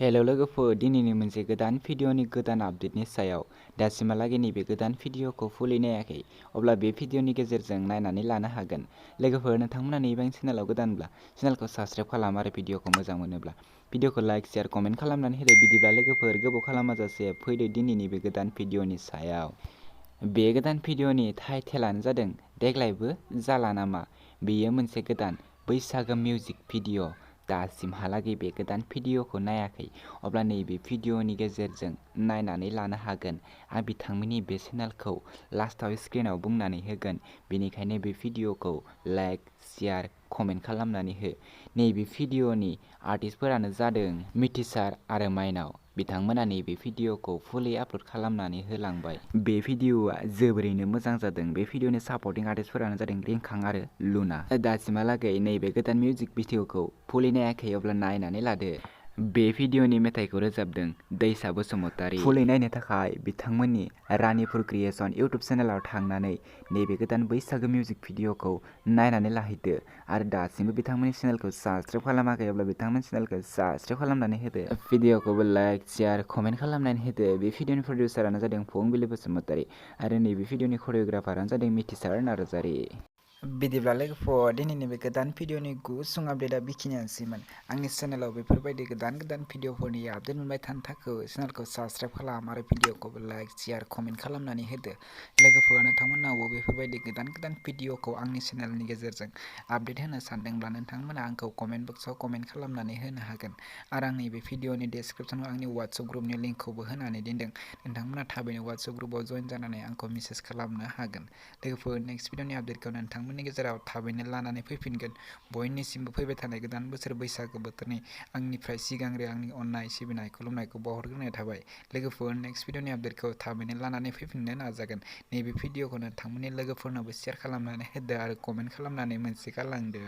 हेल' लोगोफोर, दिनैनि मोनसे गोदान भिडिअनि गोदान आपडेटनि सायाव दासिमहालागै नैबे गोदान भिडिअखौ फुलि नायाखै, अब्ला बे भिडिअनि गेजेरजों नायनानै लानो हागोन। लोगोफोर, नोंथांमोना नैबे चेनेलाव गोदानब्ला चेनेलखौ साबस्क्राइब खालाम आरो भिडिअखौ मोजां मोनोब्ला भिडिअखौ लाइक, शेयार, कमेन्ट खालामनानै होदो। बिदिब्ला लोगोफोर, गोबाव खालामाजासे फैदो दिनैनि बे गोदान भिडिअनि सायाव। बे गोदान भिडिअनि टाइटेलानो जादों देग्लायबो जाला नामा। बेयो मोनसे गोदान बैसागो मिउजिक भिडिअ। दासिमहालागै बे गोदान भिडिअखौ नायाखै, अब्ला नैबे भिडिअनि गेजेरजों नायनानै लानो हागोन। आं बिथांमोननि बे चेनेलखौ लास्टआव स्क्रिनाव बुंनानै होगोन, बेनिखायनो बे भिडिअखौ लाइक, शेयार, कमेन्ट खालामनानै हो। नैबे भिडिअनि आर्टिस्टफोरानो जादों मिथिसार आरो माइनाव। बिथांमोना नैबे भिडिअखौ फुलि आपल'ड खालामनानै होलांबाय। बे भिडिअआ जोबोरैनो मोजां जादों। बे भिडिअनि सापर्टिं आर्टिस्टफोरानो जादों रिंखां आरो लुना। दासिमहालागै नैबे गोदान मिउजिक भिडिअखौ फुलि नायाखै, अब्ला नायनानै लादो। बे भिडिअनि मेथाइखौ रोजाबदों दैसा बसुमतारी। फुलि नायनो थाखाय बिथांमोननि रानिपुर क्रिएशन इउटुब चेनेलाव थांनानै नैबे गोदान बैसागो मिउजिक भिडिअखौ नायनानै लाहैदो आरो दासिमबो बिथांमोननि चेनेलखौ साबस्क्राइब खालामाखै, अब्ला बिथांमोननि चेनेलखौ साबस्क्राइब खालामनानै होदो। भिडिअखौबो लाइक, शेयार, कमेन्ट खालामनानै होदो। बे भिडिअनि प्रडिउसारानो जादों फुंबिलि बसुमतारी आरो नैबे भिडिअनि करिय'ग्राफारानो जादों मिथिसार नार्जारी। बिदिब्ला लोगोफोर, दिनैनि बे गोदान भिडिअनि गुसुं आपडेटआ बेखिनियानोसैमोन। आंनि चेनेलाव बेफोरबायदि गोदान भिडिअफोरनि आपडेट मोनबाय थानो थाखाय चेनेलखौ साबस्क्राइब खालाम आरो भिडिअखौबो लाइक, शेयार, कमेन्ट खालामनानै होदो। लोगोफोर, नोंथांमोनावबो बेफोरबायदि गोदान भिडिअखौ आंनि चेनेलनि गेजेरजों आपडेट होनो सानदोंब्ला नोंथांमोना आंखौ कमेन्ट बक्सआव कमेन्ट खालामनानै होनो हागोन आरो आं नैबे भिडिअनि डेसक्रिपसनाव आंनि वाट्सएप ग्रुपनि लिंकखौबो होनानै दोनदों। नोंथांमोना थाबैनो वाट्सएप ग्रुपआव जइन जानानै आंखौ मेसेज खालामनो हागोन। लोगोफोर, नेक्स्ट भिडिअनि आपडेटखौ नोंथांमोननि गेजेराव थाबैनो लानानै फैफिनगोन। बयनिसिमबो फैबाय थानाय गोदान बोसोर बैसागो बोथोरनि आंनिफ्राय सिगांग्रो आंनि अननाय, सिबिनाय, खुलुमनायखौ बावहरग्रोनाय थाबाय। लोगोफोर, नेक्स्ट भिडिअनि आपडेटखौ थाबैनो लानानै फैफिननो नाजागोन। नैबे भिडिअखौ नोंथांमोननि लोगोफोरनोबो शेयार खालामनानै होदो आरो कमेन्ट खालामनानै मोनसे गालांदो।